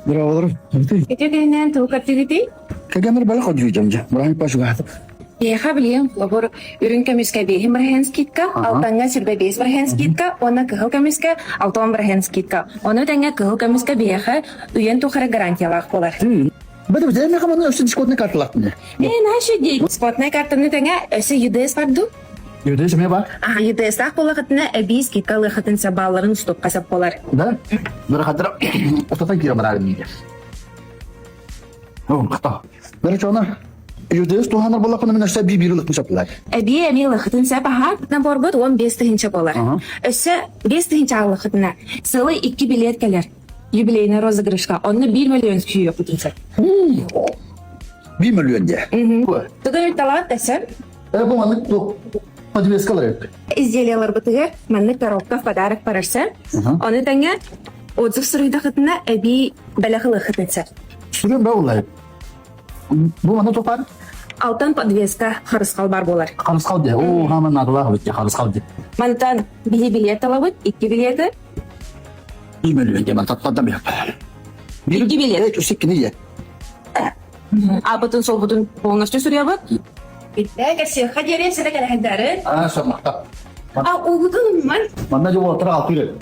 Здраволор. Ити кэннинэн тугу көрдүгүтүй? Кэгэмэр бэлэх одьуйдам дьэ. Бырааһынньык пашугаатып. Биһиэхэ билигин холобур үрүҥ көмүскэ биэһин бырыһыан скидка, алтаҥҥа 25 бырыһыан скидка уонна кыһыл көмүскэ 60 бырыһыан скидка. Ону тэҥэ кыһыл көмүскэ биһиэхэ үйэн тухары гарантиялаах буолар. Бэдэ бэдэ меха маны өссө дискотный карталаахпын. Ээ, наша дии. Дискотнай картаны тэҥэ өссө ЮДС бар дуу? ЮДС эмиэ бар. Аха, ЮДС-таах буоллахытына эбии скидка ылыахытын сөп баалларын устуохха сөп буолар. Да? Бырахадыра устатан киирэн бараар миигин. Короче, ЮДС туһанар буоллахпына мин өссө эбии биир ылыахпын сөп буолар. Эбии эмиэ ылыаххытын сөп аһа. Наборгут 15 тыһыынча буолар. Өссө 5 тыһыынча ылыаххытына сылы икки билиэт кэлэр. Юбилейный розыгрышка. Онно 1 миллион сүүйүөхпүтүн сөп. 1 миллион дии. Тугун талаҕыт дэсэм? Э, бу маннык туох подвескалар эбит. Изделияларбытыгар маннык коробка в подарок барарса. Ону тэҥэ отзыв суруйдахытына эбии бэлэх ылыаххытын сөп. Сүрүн бэ улай. Бу манна тупар? Алтан подвеска харысхал бар буолар. Харысхал дии. Оо, хааман наадалаах эбит харысхал дии. Мантан биһи билиэт талабыт, икки билиэти. Мөлүөн диэн таттан да Икки билиэт. Үс иккини дии. Аабытын солбутун полностью суруйабыт. Биттэ кэсиэххэ диэри ситэ кэлэһэндары. Аа, сомахта. А угутун ман. Манна дьэ уолаттар алтыыр.